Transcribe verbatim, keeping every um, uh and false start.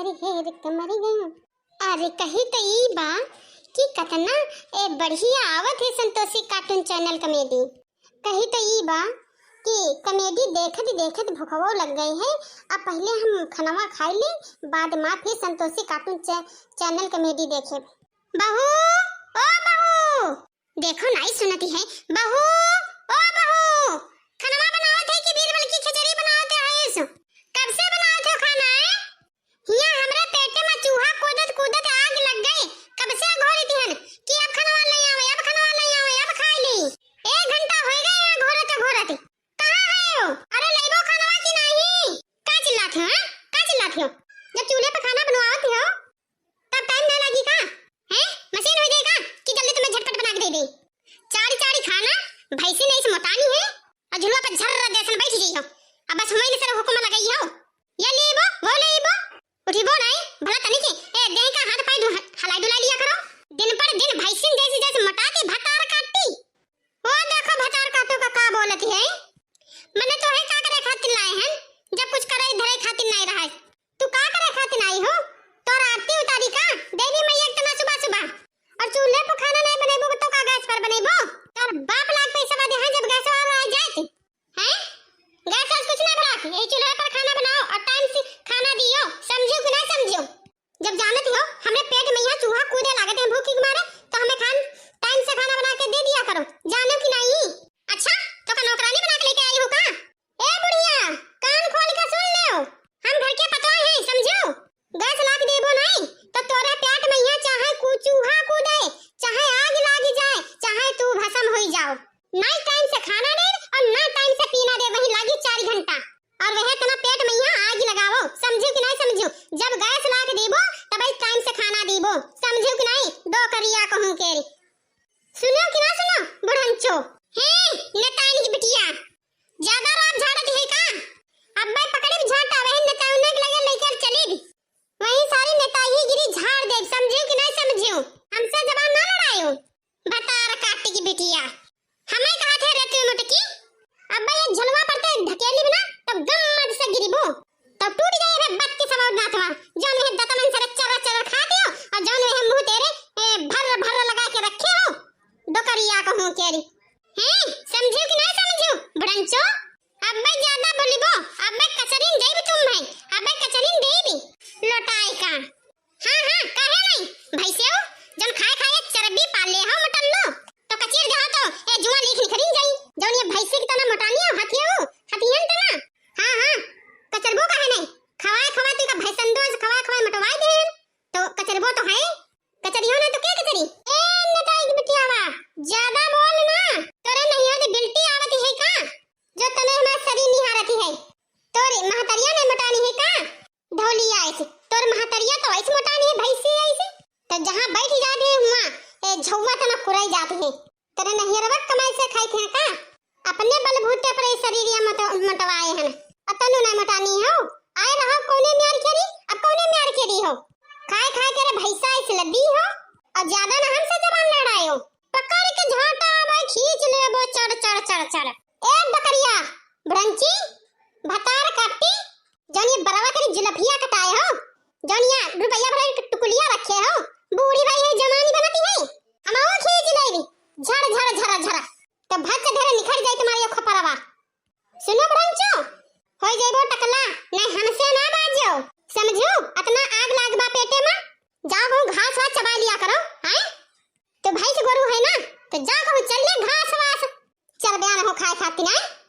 अरे हे रे कमर गयो। अरे कही तो ई बा कि कतना ए बढ़िया आवत है संतोषी cartoon channel comedy। कही तो ई बा कि comedy देखत देखत भूखवो लग गए है। अब पहले हम खनवा खाई ले, बाद मा फिर संतोषी cartoon चे-, channel comedy देखे। बहू, ओ बहू, देखो नाई सुनती है। बहू, ओ बहू, खनवा बनावत है कि बीरबल की खिचड़ी बनावत है? कब से बनावत हो खाना है? हियां हमरे पेटे में चूहा कूदत कूदत आग लग गए। कब से घोरत हन कि अब खनवा ले आवे, अब खनवा ले आवे, अब खाई ली। एक घंटा हो गए यहाँ घोरत घोरत। कहाँ है हो? अरे लेबो खनवा कि नहीं? का चिल्लात हो, हैं? का चिल्लात हो? जब चूल्हे पे खाना बनवावत हो तब time ना लागी का? हैं? Machine हो जाए का कि जल्दी तुम्हें झटपट बना के दे दे? चारी चारी खाना, भैंसी नहीं से मोटानी है और झुलवा पे झर्र जैसन बैठ गई हो। अब बस हुआं से हुक्म लगाई हो, ये लेबो, वो लेबो, उठिबो नहीं, भला तनी के ए देह का हाथ पाए डु-, हलाई डुलाई लिया करो। दिन पर दिन भैंसिन जैसी जैसे मोटाती भतार काटी। ओ देखो भतार काटो का का बोलती है। मने तोहे का करे खातिर लाए हैं, जब कुछ करे धरे खातिर नहीं रहा है। तू का करे खातिर आई हो? तोर आरती उतारी का देवी मैया के तना सुबह सुबह? और चूल्हे पर खाना नहीं बनेबो तो का गैस पर बनेबो? तोर बाप लाग पैसा दे हैं जब गैस वाला आ जाए थे। हैं? गैस वैस कुछ ना भरा, यही चूल्हे पर खाना बनाओ और time से खाना दियो, समझो कि ना समझो? जब जानत हो हमरे पेट में यहाँ चूहा कूदे लागत है भूख के मारे, तो हमें खान time से खाना बना के दे दिया करो, जानो कि नहीं? अच्छा, तो का नौकरानी बना के लेके आई हो का? ए बुढ़िया, कान खोल के सुन ले, हम घर के पतोह हैं, समझो? गैस लाग देबो नहीं, तो तोरे पेट में यहाँ चाहे कू-, चूहा कूदे, चाहे आग लाग जाए, चाहे तू भस्म हो जाओ। ना time से खाना दे और ना time से पीना दे, वही लागी चार घंटा। और वह तना पेट में यहाँ आग लगावो, समझू कि नहीं समझू? जब गैस लाग देबो, तब ही time से खाना देबो, समझू कि नहीं? दो करिया कहूँ के। सुनो कि ना सुनो, बुढ़ंचो? हे, नेताइन की बिटिया, ज्यादा रात झाड़त है का? अब मैं पकड़े भी झाटा, वही नेताइन के लगे लेकर चली भी। वही सारी नेताहीगिरी झाड़ दे, समझू कि नहीं समझू? हमसे जबान ना लड़ायो। बतार काटी की बिटिया, हमें कहा थे रे तू मुटकी, अब ये झलवा पर ते ढकेली भी ना, तब गम्मत से गिरीबो, तब टूट जाए रे बत्ती सवा दांतवा, जौन है दतमन से चर चर खाते हो, और जौन है मुंह तेरे, ए, भर भर लगा के रखे हो, डोकरिया कहूँ के री। हैं, समझू कि नहीं समझू, बुढ़ंचो? अब मैं ज्यादा बोलिबो, अब मैं कचरिन देब तुम है, अब मैं कचरिन देबी, लोटाई का। हाँ, हाँ, काहे नहीं? भैंसे हो, जौन खाए खाए चर्बी पाले हो मोटल्लो, तो कचीर देहा तो ए जुआ लीख निखरिन जाई। जौन ये भैंसी की तना मोटानी हो, हथिया हो, हथियन तना। हाँ, हाँ, कचरबो काहे नहीं? खवाए खवाए तू का भैंसंदो से खवाए खवाए मोटवाई दे, तो कचरबो तो है। कचरियो ना तो के कचरी? ए, नेताई की बिटियावा, ज्यादा बोल ना, तोरे नहीं आज बिल्टी आवत है का? जो तने हमार शरीर निहारत है, तोरे महतरिया नहीं मोटानी है का? ढोलिया ऐसे, तोर महतरिया तो ऐसे मोटानी है, भैंसी ऐसे। तो जहाँ बैठ जाते हैं हुआं, ए, झौवा तना कुराई जाते हैं। तेरे नहियरवा कमाई से खाई थे का? अपने बलबूते पर ये शरीर या मत-, मोटवाए हैं। अतनु नहीं मोटानी हो। आए रहो कौने म्यार खेरी, अब कौने म्यार खेरी हो? खाए खाए तेरे भैंसा ऐसे लदी हो, और ज्यादा ना हमसे जबान लड़ाए हो। पकड़ के झाटा भाई खींच लेबो, चढ़, चढ़, चढ़, चढ़। ए बकरिया, ब्रंची, भतार काटी, जौन ये बरवा करी जुलफिया कटाए हो, जौन ये रुपया भर के टुकुलिया रखे हो, बूढ़ी भाई है, जवानी बनती है, अमाओ खींच लेगी, झड़, झड़, झड़, झड़, तो भच धरे निखर जाए तुम्हारे ये खपरवा। सुनो ब्रंचो, हो जाइबो टकला, नहीं हमसे ना बाजो, समझू? अतना आग लाग बा पेटे में, जाओ कहूँ घास वास चबा लिया करो, हैं? तो भैंस गोरू है ना, तो जाओ कहूँ चल ले घास वास, चल बयान हो खाए खातिर, हैं?